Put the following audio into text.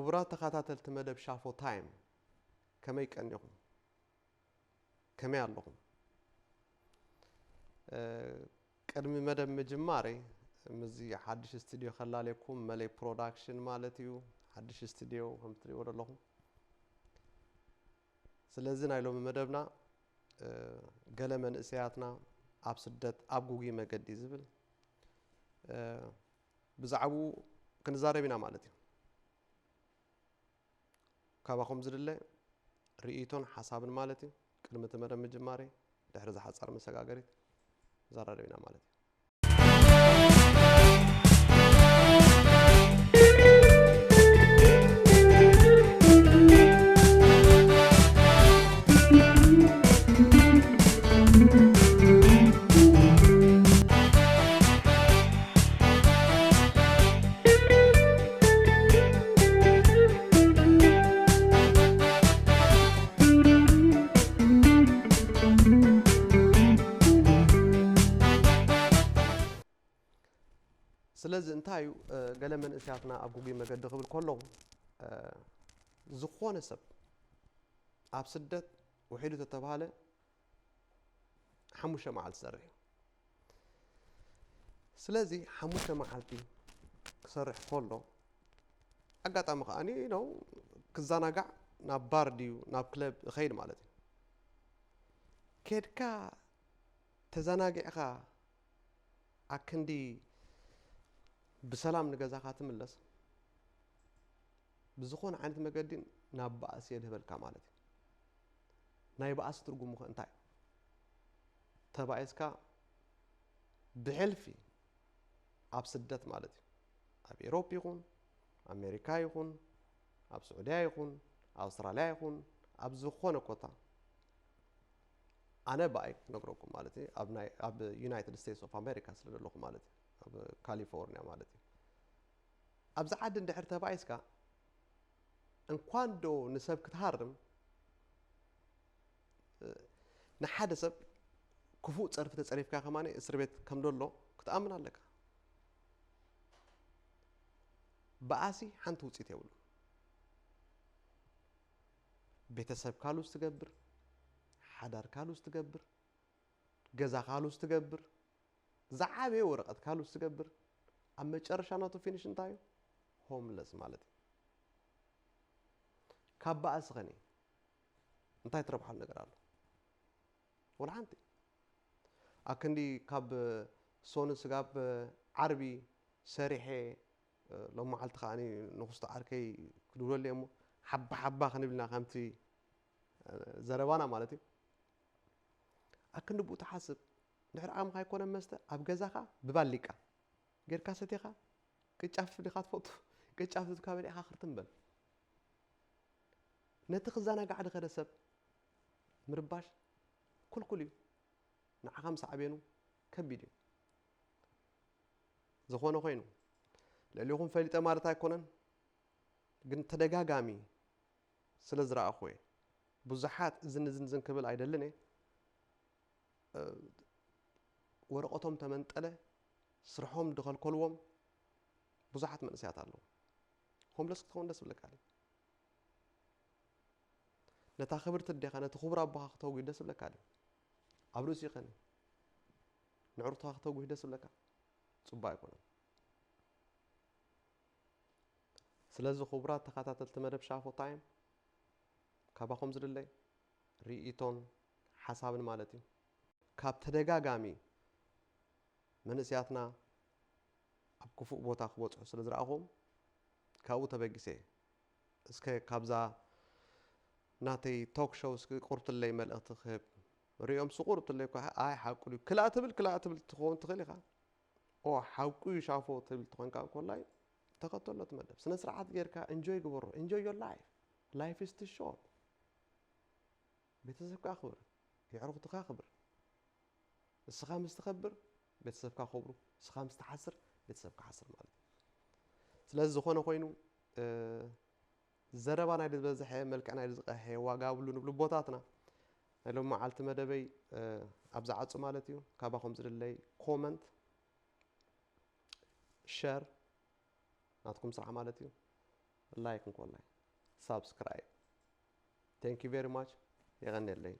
ክቡራት ተኸታተልቲ መደብ ሻፎ ታይም፣ ከመይ ቀኒኹም? ከመይ ኣለኹም? እ፣ ቅድሚ መደብ ምጅማረይ፣ ምስዚ ሓድሽ ስቱድዮ ከላለየኩም፣ መለይ ፕሮዳክሽን ማለት እዩ፣ ሓድሽ ስቱድዮ ከም ትሪእዎ ዘለኹም። ስለዚ ናይ ሎሚ መደብና፣ እ፣ ገለ መንእሰያትና ኣብ ስደት ኣብ ጉጉይ መገዲ ዝብል፣ እ፣ ብዛዕባኡ ክንዛረብ ኢና ማለት እዩ። ካባኹም ዝድለ ርእይቶን ሓሳብን ማለት እዩ። ቅድሚ እቲ መደብ ምጅማረይ፣ ድሕሪ እዛ ሓጻር መሰጋገሪት ንዘራረብ ኢና ማለት እዩ። ስለዚ እንታይ እዩ፣ እ፣ ገለ መንእሰያትና ኣብ ጉጉይ መገዲ ክብል ከለኹ፣ እ፣ ዝኾነ ሰብ ኣብ ስደት ውሒዱ ተተባሃለ ሓሙሽተ መዓልቲ ዝሰርሕ እዩ። ስለዚ ሓሙሽተ መዓልቲ ክሰርሕ ከሎ፣ ኣጋጣሚ ከኣ ነው ክዘናጋዕ ናብ ባር ድዩ ናብ ክለብ እኸይድ ማለት እዩ። ኬድካ ተዘናጊዕካ ኣክንዲ ብሰላም ንገዛኻ ትምለስ፣ ብዝኾነ ዓይነት መገዲ ናብ ባእሲ የድህበልካ ማለት እዩ። ናይ ባእሲ ትርጉሙ ከ እንታይ? ተባኢስካ ብሕልፊ ኣብ ስደት ማለት እዩ። ኣብ ኤሮፕ ይኹን፣ ኣሜሪካ ይኹን፣ ኣብ ስዑድያ ይኹን፣ ኣውስትራልያ ይኹን፣ ኣብ ዝኾነ ኮታ፣ ኣነ ብኣይ ክነግረኩም ማለት እዩ፣ ኣብ ናይ፣ ኣብ ዩናይትድ ስቴትስ ኦፍ ኣሜሪካ ስለ ዘለኹ ማለት እዩ፣ ኣብ ካሊፎርኒያ ማለት እዩ። ኣብዚ ዓዲ እንድሕር ተባኢስካ፣ እንኳን ዶ ንሰብ ክትሃርም፣ ንሓደ ሰብ ክፉእ ጸርፊ ተጸሪፍካ ከማን እስር ቤት ከም ደሎ ክትኣምን ኣለካ። በኣሲ ሓንቲ ውጽኢት የብሉን። ቤተሰብካ ሉዝ ትገብር፣ ሓዳርካ ሉዝ ትገብር፣ ገዛኻ ሉዝ ትገብር፣ ዝዓበየ ወረቐትካ ሉዝ ትገብር፣ ኣብ መጨረሻ ናቱ ፊኒሽ እንታይ እዩ? ሆምለስ ማለት እዩ። ካብ በኣሲ ኸኒ እንታይ ትረብሓሉ ነገር ኣሎ? ወላ ሓንቲ። ኣክንዲ ካብ ሶኒ ስጋብ ዓርቢ ሰሪሐ፣ ሎሚ መዓልቲ ከኣ ንኽስቶ ዓርከይ ክድውለሉ እየ እሞ፣ ሓባ ሓባ ክንብል ኢና፣ ከምቲ ዘረባና ማለት እዩ። ኣክንዲ ብኡ ትሓስብ። እንድሕር ዓቕምኻ ኣይኮነን መስተ፣ ኣብ ገዛኻ ብባሊቃ ጌርካ ሰቲኻ፣ ቅጫፍ ዲኻ ትፈቱ? ቅጫፍ ሂብካ በሊዕካ ክርትም በል። ነቲ ክዘናጋዕ ዝኸደ ሰብ ምርባሽ ክልኩል እዩ። ንዓኻ ምስ ኣዕቤኑ ከቢድ እዩ። ዝኾነ ኮይኑ፣ ልዕሊኹም ፈሊጠ ማለት ኣይኮነን፣ ግን ተደጋጋሚ ስለ ዝረኣኹ እየ። ብዙሓት እዝን እዝን እዝን ክብል ኣይደልን እየ። እ፣ ወረቐቶም ተመንጠለ፣ ስርሖም ዝኸልከልዎም ብዙሓት መንእሰያት ኣለዉ። ሆምለስ ክትኸውን ደስ ይብለካ ድዩ? ነታ ክብርቲ ኣዴኻ፣ ነቲ ክቡር ኣቦኻ ክተጉሂ ደስ ይብለካ ድዩ? ኣብ ርእሲ ይኸኒ ንዕሩትኻ ክተጉሂ ደስ ይብለካ? ጽቡቕ ኣይኮነን። ስለዚ ክቡራት ተኸታተልቲ መደብ ሻፎ ታይም፣ ካባኹም ዝድለይ ርእይቶን ሓሳብን ማለት እዩ። ካብ ተደጋጋሚ መንእሰያትና ኣብ ክፉእ ቦታ ክበጽሑ ስለ ዝረኣኹም፣ ካብኡ ተበጊሰ እየ። እስከ ካብዛ ናተይ ቶክ ሾው እስኪ ቁርብትለይ መልእኽቲ ክህብ። ሪኦም፣ እሱ ቁርብትለይ እኮ፣ ኣይ ሓቁ ድዩ? ክላእ ትብል፣ ክላእ ትብል ትኸውን ትኽእል ኢኻ። ኦ፣ ሓቁ እዩ ሻፎ ትብል ትኾንካ እንኮላይ፣ ተኸተሎ እቲ መደብ። ስነ ስርዓት ጌርካ ኢንጆይ ግበሮ። Enjoy your life. Life is too short. ቤተሰብካ ኣኽብር፣ የዕሩኽትኻ ኣኽብር። ንስኻ ምስ ትኸብር፣ ቤተሰብካ ክኸብሩ፣ ንስኻ ምስ ትሓስር፣ ቤተሰብካ ሓስር ማለት እዩ። ስለዚ ዝኾነ ኮይኑ፣ እ፣ ዘረባ ናይ ዝበዝሐ፣ መልክዕ ናይ ዝቐሐ፣ ዋጋ የብሉን ንብሉ ኣቦታትና፣ ናይ ሎሚ መዓልቲ መደበይ፣ እ፣ ኣብ ዝዓጹ ማለት እዩ። ካባኹም ዝድለይ ኮመንት፣ ሸር፣ ናትኩም ስራሕ ማለት እዩ። ላይክ እንኮላይ ሳብስክራይብ። Thank you very much። የቐንየለይ።